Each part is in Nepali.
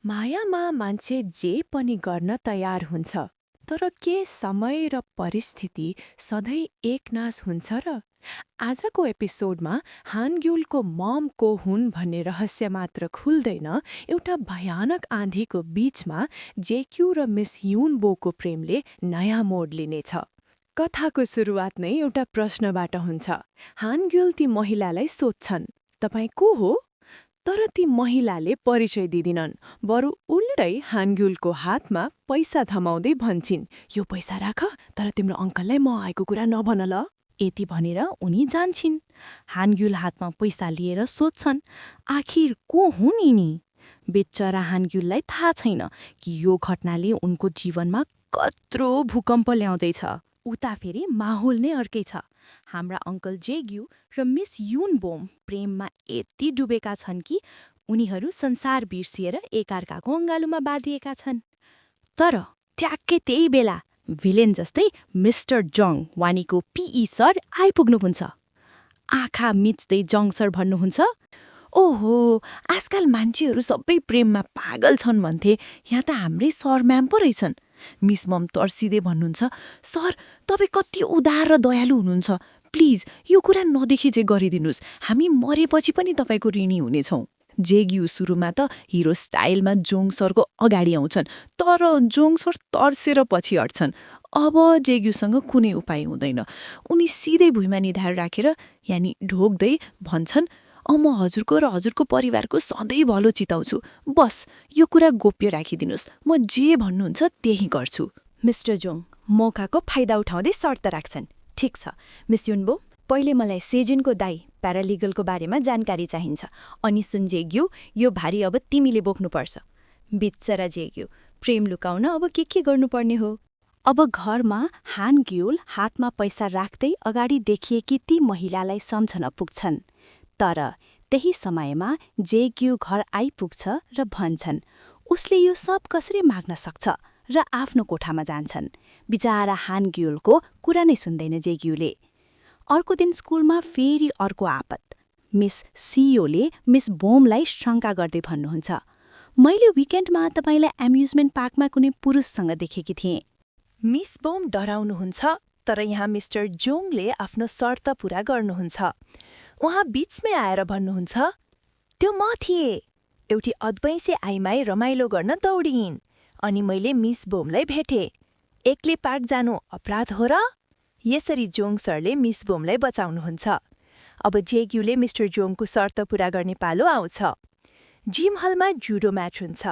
मायामा मान्छे जे पनि गर्न तयार हुन्छ, तर के समय र परिस्थिति सधैँ एकनास हुन्छ र? आजको एपिसोडमा हानग्युलको मम को हुन् भन्ने रहस्य मात्र खुल्दैन, एउटा भयानक आँधीको बीचमा जेक्यू र मिस युनबोको प्रेमले नयाँ मोड लिनेछ। कथाको सुरुवात नै एउटा प्रश्नबाट हुन्छ। हानग्युल ती महिलालाई सोध्छन्, तपाईँ को हो? तर ती महिलाले परिचय दिँदिनन्, बरु उल्टै हानग्युलको हातमा पैसा थमाउँदै भन्छिन्, यो पैसा राख, तर तिम्रो अङ्कललाई म आएको कुरा नभन ल। यति भनेर उनी जान्छिन्। हानग्युल हातमा पैसा लिएर सोध्छन्, आखिर को हुन् यिनी? बेचारा हानग्युललाई थाहा छैन कि यो घटनाले उनको जीवनमा कत्रो भूकम्प ल्याउँदैछ। उता फेरि माहौल नै अर्कै छ। हाम्रा अङ्कल जेग्यू र मिस युनबोम प्रेममा यति डुबेका छन् कि उनीहरू संसार बिर्सिएर एकअर्काको अङ्गालुमा बाँधिएका छन्। तर ट्याक्कै त्यही बेला भिलेन जस्तै मिस्टर जङ वानीको पिई सर आइपुग्नुहुन्छ। आँखा मिच्दै जङ सर भन्नुहुन्छ, ओहो, आजकल मान्छेहरू सबै प्रेममा पागल छन् भन्थे, यहाँ त हाम्रै सर म्याम पो रहेछन्। मिस मम तर्सिँदै भन्नुहुन्छ, सर तपाईँ कति उदार र दयालु हुनुहुन्छ, प्लिज यो कुरा नदेखी चाहिँ गरिदिनुहोस्, हामी मरेपछि पनि तपाईँको ऋणी हुनेछौँ। जेग्यू सुरुमा त हिरो स्टाइलमा जोङ सरको अगाडि आउँछन्, तर जोङ सर तर्सेर पछि हट्छन्। अब जेग्यूसँग कुनै उपाय हुँदैन। उनी सिधै भुइँमा निधार राखेर यानि ढोक्दै भन्छन्, म हजुरको र हजुरको परिवारको सधैँ भलो चिताउँछु, बस यो कुरा गोप्य राखिदिनुहोस्, म जे भन्नुहुन्छ त्यही गर्छु। मिस्टर जोङ मौकाको फाइदा उठाउँदै शर्त राख्छन्, ठिक छ मिस युनबो, पहिले मलाई सेजिनको दाई प्यारालिगलको बारेमा जानकारी चाहिन्छ, अनि सुन जेग्यू, यो भारी अब तिमीले बोक्नुपर्छ। बिचरा जेग्यू, प्रेम लुकाउन अब के गर्नुपर्ने हो? अब घरमा हानग्युल हातमा पैसा राख्दै अगाडि देखिएकी ती महिलालाई सम्झन पुग्छन्। तर त्यही समयमा जेग्यू घर आइपुग्छ र भन्छन्, उसले यो सब कसरी माग्न सक्छ, र आफ्नो कोठामा जान्छन्। बिचारा हानग्युलको कुरा नै सुन्दैन जेग्यूले। अर्को दिन स्कुलमा फेरि अर्को आपत। मिस सिओले मिस बोमलाई शङ्का गर्दै भन्नुहुन्छ, मैले विकेन्डमा तपाईँलाई एम्युजमेन्ट पार्कमा कुनै पुरुषसँग देखेकी थिएँ। मिस बोम डराउनुहुन्छ, तर यहाँ मिस्टर जोङले आफ्नो शर्त पूरा गर्नुहुन्छ। उहाँ बीचमै आएर भन्नुहुन्छ, त्यो म थिएँ। एउटी अद्वैंसे आइमाई रमाइलो गर्न दौडिन्, अनि मैले मिस बोमलाई भेटेँ। एक्लै पार्क जानु अपराध हो र? यसरी जोङ सरले मिस बोमलाई बचाउनुहुन्छ। अब जेग्यूले मिस्टर जोङको शर्त पूरा गर्ने पालो आउँछ। जिम हलमा जुडो म्याच हुन्छ।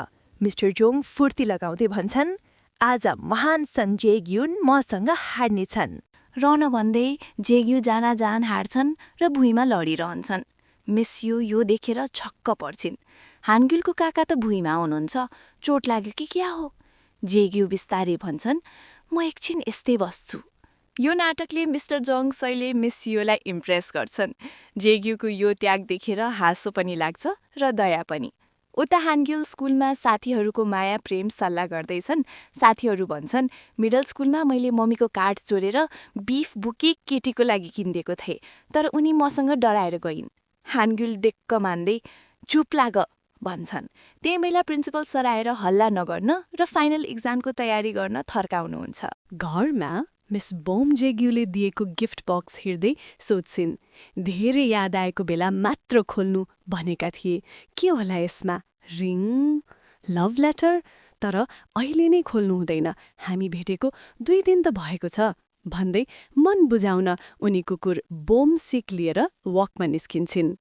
मिस्टर जोङ फुर्ती लगाउँदै भन्छन्, आज महान सन जेग्युन मसँग हार्नेछन्। रहन भन्दै जेग्यू जान हार्छन् र भुइँमा लडिरहन्छन्। मिस यो देखेर छक्क पर्छिन्। हानग्युलको काका त भुइँमा हुनुहुन्छ, चोट लाग्यो कि क्या हो? जेग्यू बिस्तारै भन्छन्, म एकछिन यस्तै बस्छु। यो नाटकले मिस्टर जङ सरले मिस सिओलाई इम्प्रेस गर्छन्। जेग्यूको यो त्याग देखेर हाँसो पनि लाग्छ र दया पनि। उता हानग्युल स्कुलमा साथीहरूको माया प्रेम सल्लाह गर्दैछन्। साथीहरू भन्छन्, मिडल स्कुलमा मैले मम्मीको कार्ड चोरेर बिफ बुकी केटीको लागि किनिदिएको थिएँ, तर उनी मसँग डराएर गइन्। हानग्युल दिक्क मान्दै, चुप लाग भन्छन्। त्यही बेला प्रिन्सिपल सर आएर हल्ला नगर्न र फाइनल इक्जामको तयारी गर्न थर्काउनुहुन्छ। घरमा मिस बोम जेग्यूले दिएको गिफ्ट बक्स हेर्दै सोध्छिन्, धेरै याद आएको बेला मात्र खोल्नु भनेका थिए, के होला यसमा? रिङ? Love letter? तर अहिले नै खोल्नु हुँदैन, हामी भेटेको 2 दिन त भएको छ भन्दै मन बुझाउन उनी कुकुर बोम सिक लिएर वकमा निस्किन्छन्।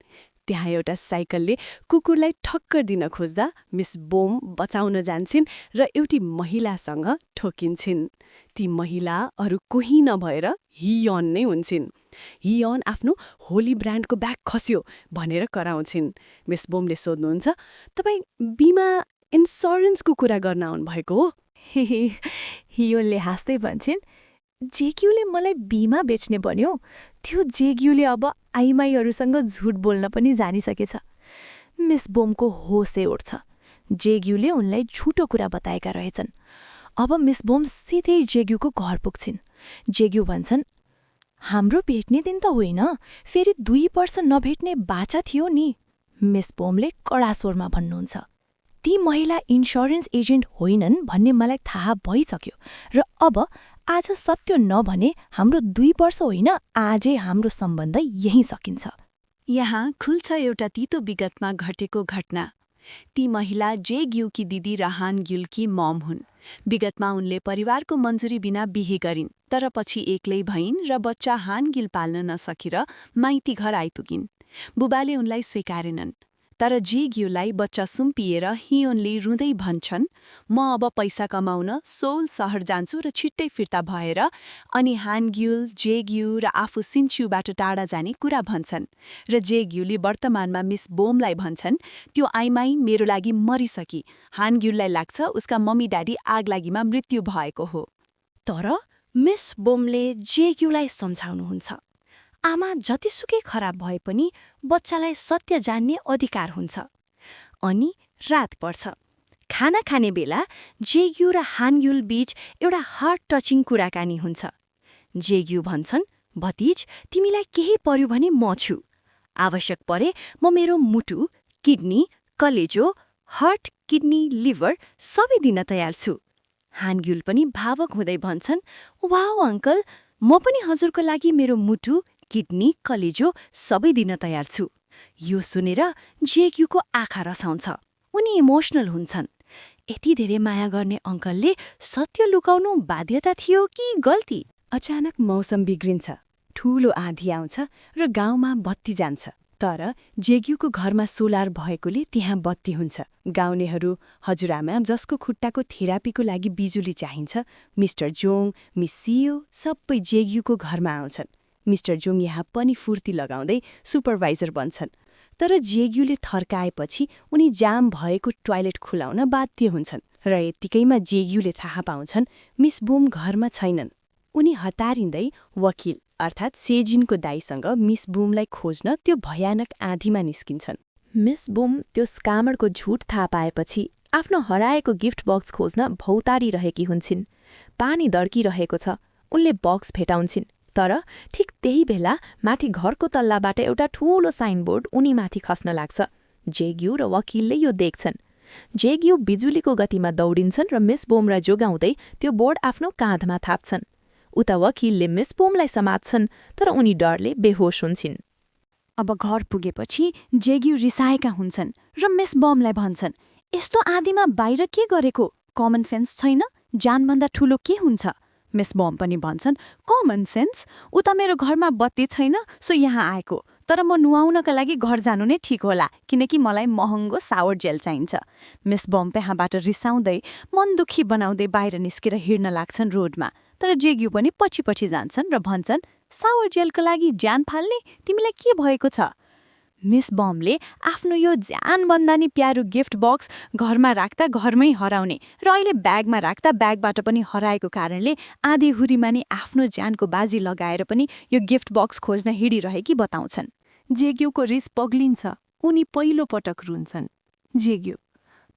त्यहाँ एउटा साइकलले कुकुरलाई ठक्कर दिन खोज्दा मिस बोम बचाउन जान्छन् र एउटी महिलासँग ठोकिन्छन्। ती महिला अरू कोही नभएर हियोन नै हुन्छन्। हियोन आफ्नो होली ब्रान्डको ब्याग खस्यो भनेर कराउँछिन्। मिस बोमले सोध्नुहुन्छ, तपाईँ बिमा इन्सुरेन्सको कुरा गर्न आउनु भएको हो? हियोनले हाँस्दै भन्छन्, जेग्यूले मलाई बिमा बेच्ने भन्यो। त्यो जेग्यूले अब आइमाईहरूसँग झुट बोल्न पनि जानिसकेछ। मिस बोमको होसै उड्छ। जेग्यूले उनलाई झुटो कुरा बताएका रहेछन्। अब मिस बोम सिधै जेग्यूको घर पुग्छिन्। जेग्यू भन्छन्, हाम्रो भेट्ने दिन त होइन, फेरि 2 वर्ष नभेट्ने बाचा थियो नि। मिस बोमले कडा स्वरमा भन्नुहुन्छ, ती महिला इन्स्योरेन्स एजेन्ट होइनन् भन्ने मलाई थाहा भइसक्यो र अब आज सत्य नभने हाम्रो 2 वर्ष होइन, आजै हाम्रो सम्बन्ध यहीँ सकिन्छ। यहाँ खुल्छ एउटा तितो विगतमा घटेको घटना। ती महिला जे ग्युकी दिदी र हान ग्युलकी मम हुन्। विगतमा उनले परिवारको मन्जुरी बिना बिहे गरिन्, तर पछि एक्लै भइन् र बच्चा हान गिल पाल्न नसकेर माइती घर आइपुगिन्। बुबाले उनलाई स्वीकारेनन्, तर जे ग्युलाई बच्चा सुम्पिएर हियोनले रुँदै भन्छन्, म अब पैसा कमाउन सोल सहर जान्छु र छिट्टै फिर्ता भएर, अनि हान ग्युल, जे ग्यु र आफू सिन्च्युबाट टाढा जाने कुरा भन्छन् र जे ग्युले वर्तमानमा मिस बोमलाई भन्छन्, त्यो आइमाई मेरो लागि मरिसकी। हान ग्युललाई लाग्छ उसका मम्मी ड्याडी आगलागीमा मृत्यु भएको हो। तर मिस बोमले जे ग्युलाई सम्झाउनुहुन्छ, आमा जतिसुकै खराब भए पनि बच्चालाई सत्य जान्ने अधिकार हुन्छ। अनि रात पर्छ। खाना खाने बेला जेग्यू र हानग्युल बीच एउटा हार्ट टचिङ कुराकानी हुन्छ। जेग्यू भन्छन्, भतिज तिमीलाई केही पर्यो भने म छु। आवश्यक परे म मेरो मुटु, किडनी, कलेजो, हार्ट, किडनी, लिभर सबै दिन तयार छु। हानग्युल पनि भावुक हुँदै भन्छन्, वाउ अङ्कल, म पनि हजुरको लागि मेरो मुटु, किडनी, कलेजो सबै दिन तयार छु। यो सुनेर जेग्यूको आँखा रसाउँछ। उनी इमोसनल हुन्छन्। यति धेरै माया गर्ने अङ्कलले सत्य लुकाउनु बाध्यता थियो कि गल्ती? अचानक मौसम बिग्रिन्छ, ठूलो आँधी आउँछ र गाउँमा बत्ती जान्छ। तर जेग्यूको घरमा सोलर भएकोले त्यहाँ बत्ती हुन्छ। गाउँलेहरू, हजुरआमा जसको खुट्टाको थेरापीको लागि बिजुली चाहिन्छ, मिस्टर जोङ, मिस सियो सबै जेग्यूको घरमा आउँछन्। मिस्टर जोङ यहाँ पनि फुर्ती लगाउँदै सुपरभाइजर बन्छन्। तर जेग्यूले थर्काएपछि उनी जाम भएको टोयलेट खुलाउन बाध्य हुन्छन् र यत्तिकैमा जेग्यूले थाहा पाउँछन् मिस बोम घरमा छैनन्। उनी हतारिँदै वकिल अर्थात् सेजिनको दाइसँग मिस बोमलाई खोज्न त्यो भयानक आँधीमा निस्किन्छन्। मिस बोम त्यो स्क्यामरको झुट थाहा पाएपछि आफ्नो हराएको गिफ्ट बक्स खोज्न भौतारिरहेकी हुन्छन्। पानी दर्किरहेको छ। उनले बक्स भेटाउँछिन्। तर ठिक त्यही बेला माथि घरको तल्लाबाट एउटा ठूलो साइनबोर्ड उनीमाथि खस्न लाग्छ। जेग्यू र वकिलले यो देख्छन्। जेग्यू बिजुलीको गतिमा दौडिन्छन् र मिस बोमलाई जोगाउँदै त्यो बोर्ड आफ्नो काँधमा थाप्छन्। उता वकिलले मिस बोमलाई समात्छन्, तर उनी डरले बेहोस हुन्छन्। अब घर पुगेपछि जेग्यू रिसाएका हुन्छन् र मिस बमलाई भन्छन्, यस्तो आँधीमा बाहिर के गरेको? कमन सेन्स छैन? जानभन्दा ठूलो के हुन्छ? मिस बम पनि भन्छन्, कमन सेन्स? उता मेरो घरमा बत्ती छैन, सो यहाँ आएको। तर म नुहाउनका लागि घर जानु नै ठिक होला, किनकि मलाई महँगो सावर जेल चाहिन्छ। मिस बम त्यहाँबाट रिसाउँदै मन दुखी बनाउँदै बाहिर निस्केर हिँड्न लाग्छन् रोडमा। तर जेग्यू पनि पछि पछि जान्छन् र भन्छन्, सावर जेलको लागि ज्यान फाल्ने? तिमीलाई के भएको छ? मिस बमले आफ्नो यो ज्यानभन्दा नि प्यारो गिफ्ट बक्स घरमा राख्दा घरमै हराउने र अहिले ब्यागमा राख्दा ब्यागबाट पनि हराएको कारणले आँधीहुरीमा नि आफ्नो ज्यानको बाजी लगाएर पनि यो गिफ्ट बक्स खोज्न हिँडिरहेकी बताउँछन्। जेग्यूको रिस पग्लिन्छ। उनी पहिलो पटक रुन्छन्। जेग्यू,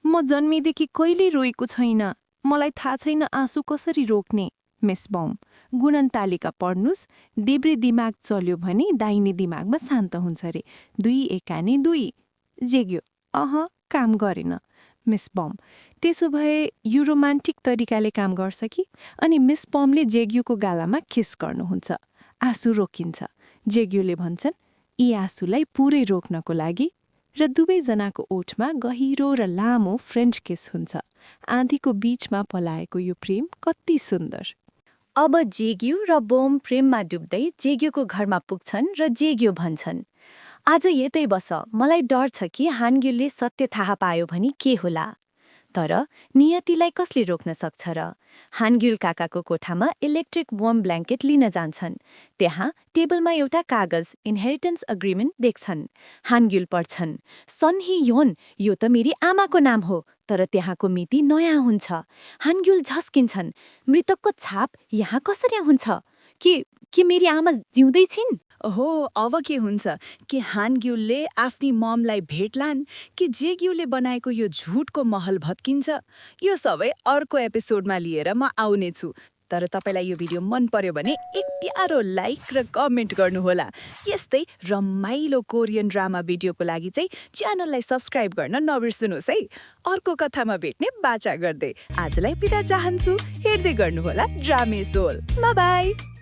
म जन्मेदेखि कहिल्यै रोएको छैन। मलाई थाहा छैन आँसु कसरी रोक्ने। मिस बम, गुणनतालिका पढ्नुस्। देब्रे दिमाग चल्यो भने दाहिने दिमागमा शान्त हुन्छ रे। 2 एकाने 2। जेग्यू, काम गरेन। मिस बम, त्यसो भए यो रोमान्टिक तरिकाले काम गर्छ कि? अनि मिस बमले जेग्यूको गालामा किस गर्नुहुन्छ। आँसु रोकिन्छ। जेग्यूले भन्छन्, यी आँसुलाई पुरै रोक्नको लागि, र दुवैजनाको ओठमा गहिरो र लामो फ्रेन्च किस हुन्छ। आँधीको बीचमा पलाएको यो प्रेम कति सुन्दर। अब जेग्यू र बोम प्रेममा डुब्दै जेग्यूको घरमा पुग्छन् र जेग्यू भन्छन्, आज यतै बस, मलाई डर छ कि हानग्युलले सत्य थाहा पायो भने के होला। तर नियतिलाई कसले रोक्न सक्छ र? हानग्युल काकाको कोठामा इलेक्ट्रिक वार्म ब्ल्याङ्केट लिन जान्छन्। त्यहाँ टेबलमा एउटा कागज इनहेरिटेन्स अग्रिमेन्ट देख्छन्। हानग्युल पढ्छन्, सन ही योन, यो त मेरी आमाको नाम हो। तर त्यहाँको मिति नयाँ हुन्छ। हानग्युल झस्किन्छन्, मृतकको छाप यहाँ कसरी हुन्छ? के मेरी आमा जिउँदै छिन्? ओहो, अब के हुन्छ? के हानग्युलले आफ्नी ममलाई भेट्लान् कि जेग्यूले बनाएको यो झुटको महल भत्किन्छ? यो सबै अर्को एपिसोडमा लिएर म आउनेछु। तर तपाईलाई यो भिडियो मन पर्यो भने एक प्यारो लाइक र कमेन्ट गर्नुहोला। यस्तै रमाइलो कोरियन ड्रामा भिडियोको लागि चाहिँ च्यानललाई सब्स्क्राइब गर्न नबिर्सनुहोस् है। अर्को कथामा भेट्ने बाचा गर्दै आजलाई बिदा चाहन्छु। हेर्दै गर्नुहोला ड्रामे सोल। By by.